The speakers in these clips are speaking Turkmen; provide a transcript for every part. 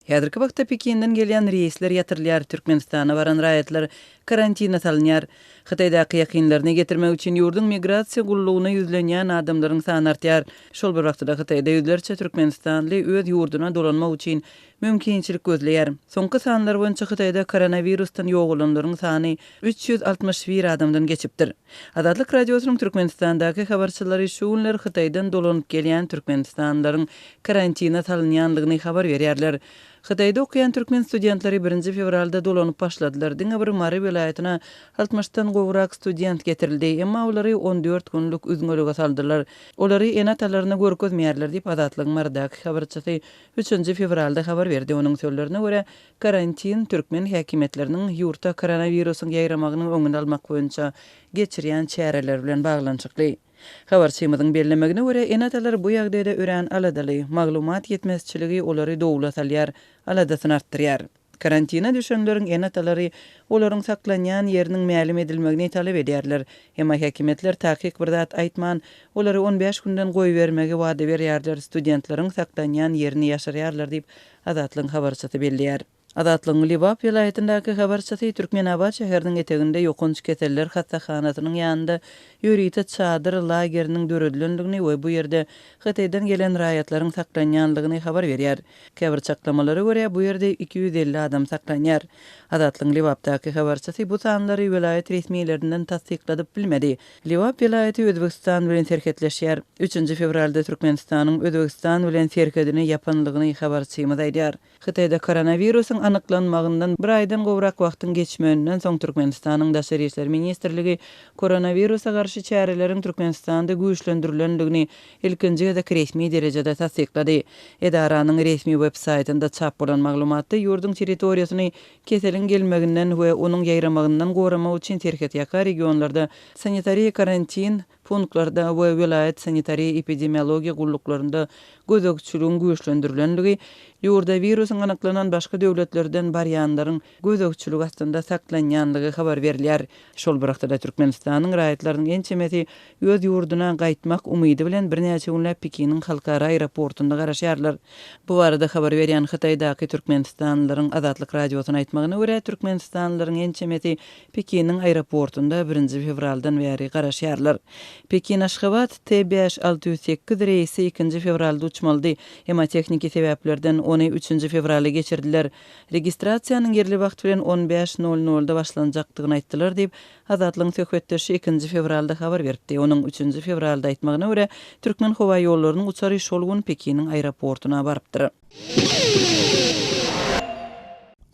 Häzirki wagtda Pekinden gelýän reýsler ýatyrylýar, Türkmenistana baran raýatlar karantine salynýar. Hytaýdaky ýakynlaryny getirmek üçin ýurduň migrasiýa gullugyna ýüzlenýän adamlaryň sany artýar. Şol bir wagtda-da Hytaýda ýüzlerçe türkmenistanly öz ýurduna dolanmak üçin mümkinçilik gözleýär. Soňky sanlar boýunça Hytaýda koronawirusdan ýogalanlaryň sany 361 adamdan geçipdir. Azatlyk Radiosynyň Türkmenistandaky habarçylary şu günler Hytaýdan dolanyp gelýän türkmenistanlylaryň karantina salynýandygyny habar berýärler. Hytaýda okaýan türkmen studentleri birinji fewralda dolanyp başladylar. Diňe bir Mary welaýatyna altmyşdan gowrak student getirildi, emma olary on dört günlük üzňelige saldylar. Olary ene-atalaryna görkezmeýärler diýip, Azatlygyň Marydaky habarçysy üçünji fewralda habar berdi. Onuň sözlerine görä, karantin türkmen häkimiýetleriniň ýurtda koronawirusyň ýaýramagynyň öňüni almak boýunça geçirýän çäreleri bilen baglanyşykly. Habarçymyzyň bellemegine görä, ene-atalar bu ýagdaýda örän aladaly, maglumat ýetmezçiligi olary dowla salýar, aladasyny artdyrýar. Karantina düşenleriň ene-atalary olaryň saklanýan ýeriniň mälim edilmegini talap edýärler. Emma häkimiýetler takyk bir zat aýtman, olary on bäş günden goýbermegi wada berýärler, studentleriň saklanýan ýerini ýaşyrýarlar diýip, Azatlygyň habarçysy belleýär. Azatlygyň Lebap welaýatyndaky habarçysy Türkmenabat şäheriniň eteginde ýokanç keseller hassahanasynyň ýanynda ýörite çadyr lageriniň döredilendigini we bu ýerde Hytaýdan gelen raýatlaryň saklanýandygyny habar berýär. Käbir çaklamalara görä, bu ýerde 250 adam saklanýar. Azatlygyň Lebapdaky habarçysy bu sanlary welaýat resmilerinden tassykladyp bilmedi. Lebap welaýaty Özbegistan bilen serhetleşýär. Üçünji fewralda Türkmenistanyň Özbegistan bilen serhedini ýapanlygyny habarçymyz aýdýar. Hytaýda koronawirusyň anyklanmagyndan bir aýdan gowrak wagtyň geçmeginden soň Türkmenistanyň Daşary işler ministrligi koronawirusa garşy çäreleriň Türkmenistanda güýçlendirilendigini ilkinji gezek resmi derejede tassyklady. Edaranyň resmi web saýtynda çap bolan maglumatda ýurduň territoriýasyny keseliň gelmeginden we onuň ýaýramagyndan goramak üçin serhetýaka regionlarda sanitariýa-karantin punktlarda we welaýat sanitariýa-epidemiologiýa gulluklarynda gözegçiligiň güýçlendirilenligi, ýurda wirusyň anyklanan başga döwletlerden barýanlaryň gözegçilik astynda saklanýanlygy habar berilýär. Şol bir wagtda-da Türkmenistanyň raýatlarynyň ençemesi öz ýurduna gaýtmak umydy bilen birnäçe günläp Pekiniň halkara aeroportunda garaşýarlar. Bu barada habar berýän Hytaýdaky türkmenistanlylaryň Azatlyk Radiosyna aýtmagyna görä, türkmenistanlylaryň ençemesi Pekiniň aeroportunda birinji fewraldan bäri garaşýarlar. Pekin-Aşgabat T bäş 608 reýsi ikinji fewralda uçmalydy, emma tehniki sebäplerden ony üçünji fewrala geçirdiler. Registrasiýanyň ýerli wagt bilen on bäş nol nolda başlanjakdygyny aýtdylar diýip, Azatlygyň söhbetdeşi ikinji fewralda habar beripdi. Onuň üçünji fewralda aýtmagyna görä, Türkmenhowaýollarynyň uçary şol gün Pekiniň aeroportuna barypdyr.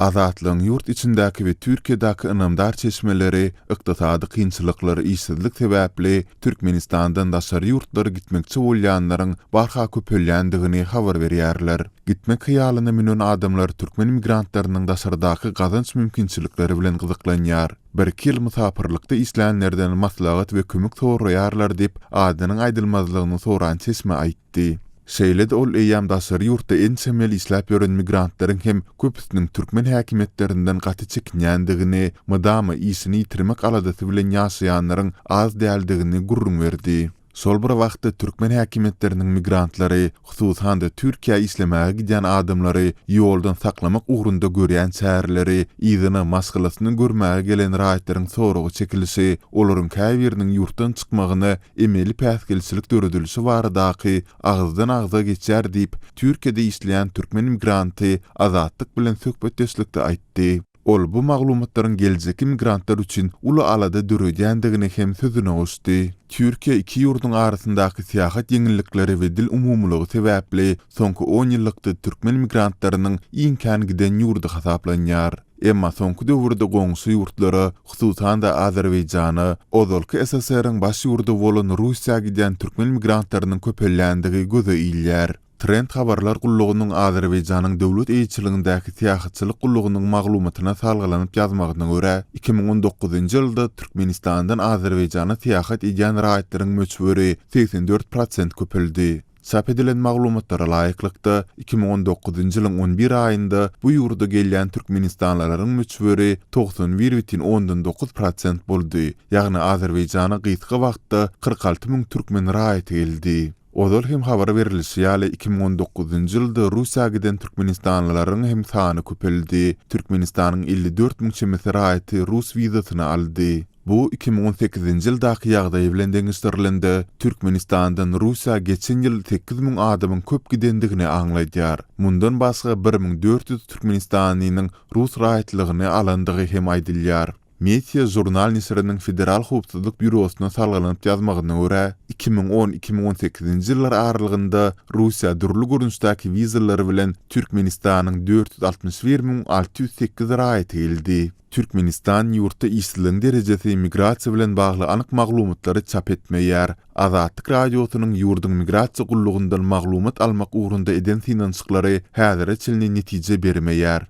Azatlygyň ýurt içindäki we Türkiýedäki ynamdar çeşmeleri ykdysady kynçylyklar, işsizlik sebäpli Türkmenistandan daşary ýurtlara gitmekçi bolýanlaryň barha köpelýändigini habar berýärler. Gitmek hyýalyna münen adamlar türkmen migrantlarynyň daşardaky gazanç mümkinçilikleri bilen gyzyklanýar. Birki ýyl mysapyrlykda işlänlerden maslahat we kömek soraýarlar diýip, adynyň aýdylmazlygyny soran çeşme aýtdy. Şeýle-de ol eýýäm daşary ýurtda ençeme ýyl işläp ýören migrantlaryň hem köpüsiniň türkmen häkimiýetlerinden gaty çekinýändigini, mydama işini ýitirmek aladasy bilen ýaşaýanlaryň az däldigini gürrüň berdi. Şol bir wagtda türkmen häkimiýetleriniň migrantlary, hususan-da Türkiýä işlemäge gidýän adamlary ýoldan saklamak ugrunda görýän çäreleri, yzyna maşgalasyny görmäge gelen raýatlaryň soraga çekilişi, olaryň käbiriniň ýurtdan çykmagyna emeli päsgelçilik döredilişi baradaky agyzdan-agza geçýär diýip, Türkiýede işleýän türkmen migranty Azatlyk bilen söhbetdeşlikde aýtdy. Ol bu maglumatlaryň geljekki migrantlar üçin uly alada döredýändigini hem sözüne goşdy. Türkiýe iki ýurduň arasyndaky syýahat ýeňillikleri we dil umumylygy sebäpli soňky on ýyllykda türkmen migrantlarynyň iň kän giden ýurdy hasaplanýar. Emma soňky döwürde goňşy ýurtlara, hususan-da Azerbaýjana, ozalky SSR-iň baş ýurdy bolan Russiýa gidýän türkmen migrantlarynyň köpelýändigi göze ilýär. Trend habarlar gullugynyň Azerbaýjanyň döwlet eýeçiligindäki syýahatçylyk gullugynyň maglumatyna salgylanyp ýazmagyna görä, 2019-njy ýylda Türkmenistandan Azerbaýjana syýahat edýän raýatlaryň möçberi 84 prosent köpeldi. Çap edilen maglumatlara laýyklykda, 2019-njy ýylyň on bir aýynda bu ýurda gelýän türkmenistanlylaryň möçberi 91,9 prosent boldy, ýagny Azerbaýjana gysga wagtda 46 müň türkmen raýaty geldi. Ozal hem habar berlişi ýaly, 2019-njy ýylda Russiýa giden türkmenistanlylaryň hem sany köpeldi. Türkmenistanyň 54 müň çemesi raýaty rus wizasyny aldy. Bu 2018-nji ýyldaky ýagdaý bilen deňeşdirilende, Türkmenistandan Russiýa geçen ýyl 8000 adamyň köp gidendigini aňladýar. Mundan başga 1400 türkmenistanlynyň rus raýatlygyny alandygy hem aýdylýar. Media žurnal neşiriniň Federal howpsuzlyk býurosyna salgylanyp ýazmagyna görä, 2010, 2018-nji ýyllar aralygynda Russiýa dürli görnüşdäki wizalar bilen Türkmenistanyň 461 608 raýaty geldi. Türkmenistan ýurtda işsizligiň derejesi, migrasiýa bilen bagly anyk maglumatlary çap etmeýär. Azatlyk Radiosynyň ýurduň migrasiýa gullugyndan maglumat almak ugrunda eden synanyşyklary häzire çenli netije bermeýär.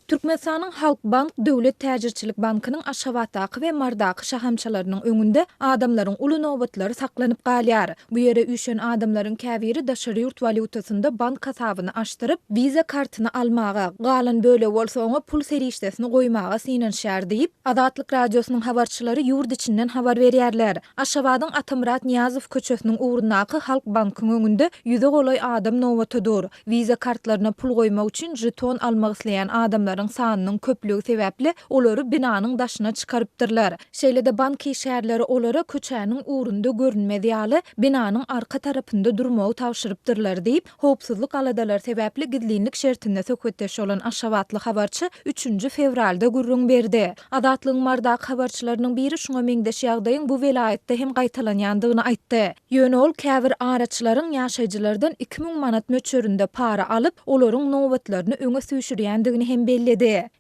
Türkmenistanyň Halkbank döwlet täjirçilik bankynyň Aşgabatdaky we Mardaky şahamçalarynyň öňünde adamlaryň uly nobatlary saklanyp galýar. Bu ýere üýşen adamlaryň käbiri daşary ýurt walýutasynda bank hasabyny açdyryp, Visa kartyny almaga, galan bölegi bolsa oňa pul serişdesini goýmaga synanyşýar diýip, Azatlyk Radiosynyň habarçylary ýurt içinden habar berýärler. Aşgabadyň Atamyrat Nyýazow köçesiniň ugrundaky Halk bankyň öňünde ýüze golaý adam nobata dur. Visa kartlaryna pul goýmak üçin žeton almak isleýän adamlaryň sanynyň köplügi sebäpli olary binanyň daşyna çykarypdyrlar. Şeýle-de bank işgärleri olara köçäniň ugrunda görünmez ýaly, binanyň arka tarapynda durmagy tabşyrypdyrlar diýip, howpsuzlyk aladalary sebäpli gizlinlik şertinde söhbetdeş bolan aşgabatly habarçy üçünji fewralda gürrüň berdi. Azatlygyň Mardaky habarçylarynyň biri şuňa meňzeş ýagdaýyň bu welaýatda hem gaýtalanýandygyny aýtdy. Ýöne ol käbir araçylaryň ýaşaýjylardan 2000 manat möçberinde para alyp, olaryň nobatlaryny öňe süýşürýändigini hem belledi.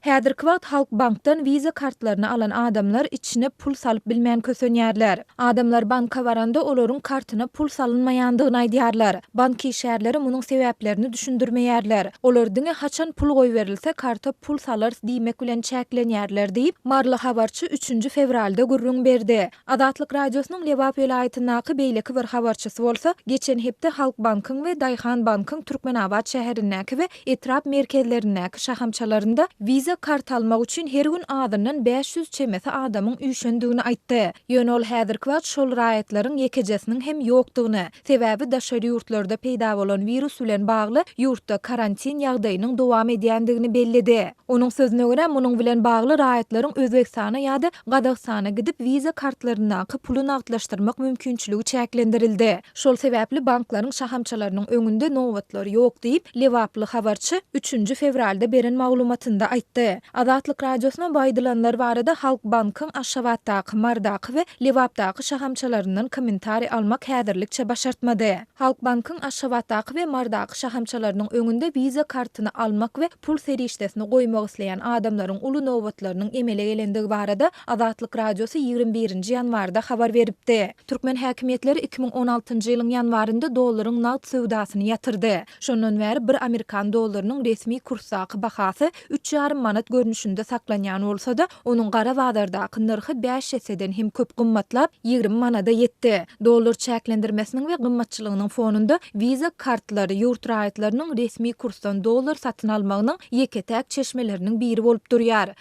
Häzirki wagt Halkbankdan Visa kartlaryny alan adamlar içine pul salyp bilmän kösenýärler. Adamlar banka baranda olaryň kartyna pul salynmaýandygyny aýdýarlar. Bank işgärleri munuň sebäplerini düşündirmeýärler. Olar diňe haçan pul goýberilse karta pul salarys diýmek bilen çäklenýärler diýip, maryly habarçy üçünji fewralda gürrüň berdi. Azatlyk Radiosynyň Lebap welaýatyndaky beýleki bir habarçysy bolsa, geçen hepde Halkbankyň we Daýhanbankyň Türkmenabat şäherindäki we etrap merkezlerindäki şahamçalarynda Visa kart almak üçin her gün azyndan 500 çemesi adamyň üýşendigini aýtdy. Ýöne ol häzirki wagt şol raýatlaryň ýekejesiniň hem ýokdugyny, sebäbi daşary ýurtlarda peýda bolan wirus bilen bagly ýurtda karantin ýagdaýynyň dowam edýändigini belledi. Onuň sözüne görä, munuň bilen bagly raýatlaryň Özbegistana ýa-da Gazagystana gidip Visa kartlaryndaky puly nagtlaşdyrmak mümkinçiligi çäklendirildi. Şol sebäpli banklaryň şahamçalarynyň öňünde nobatlar ýok diýip, lebaply habarçy üçünji fewralda beren maglumatynda aýtdy. Azatlyk Radiosyna bu aýdylanlar barada Halkbankyň Aşgabatdaky, Mardaky we Lebapdaky şahamçalaryndan kommentariý almak häzirlikçe başartmady. Halkbankyň Aşgabatdaky we Mardaky şahamçalarynyň öňünde Visa kartyny almak we pul serişdesini goýmak isleýän adamlaryň uly nobatlarynyň emele gelendigi barada Azatlyk Radiosy 21-nji ýanwarda habar beripdi. Türkmen häkimiýetleri 2016-njy ýylyň ýanwarynda dollaryň nagt söwdasyny ýatyrdy. Şondan bäri bir amerikan dollarynyň resmi kursdaky bahasy üç ýarym manat görnüşinde saklanýan bolsa-da, onuň gara bazardaky nyrhy bäş esseden hem köp gymmatlap, 20 manada ýetdi. Dollar çäklendirmesiniň we gymmatçylygynyň fonunda Visa kartlary ýurt raýatlarynyň resmi kursdan dollar satyn almagynyň ýeke-täk çeşmeleriniň biri bolup durýar.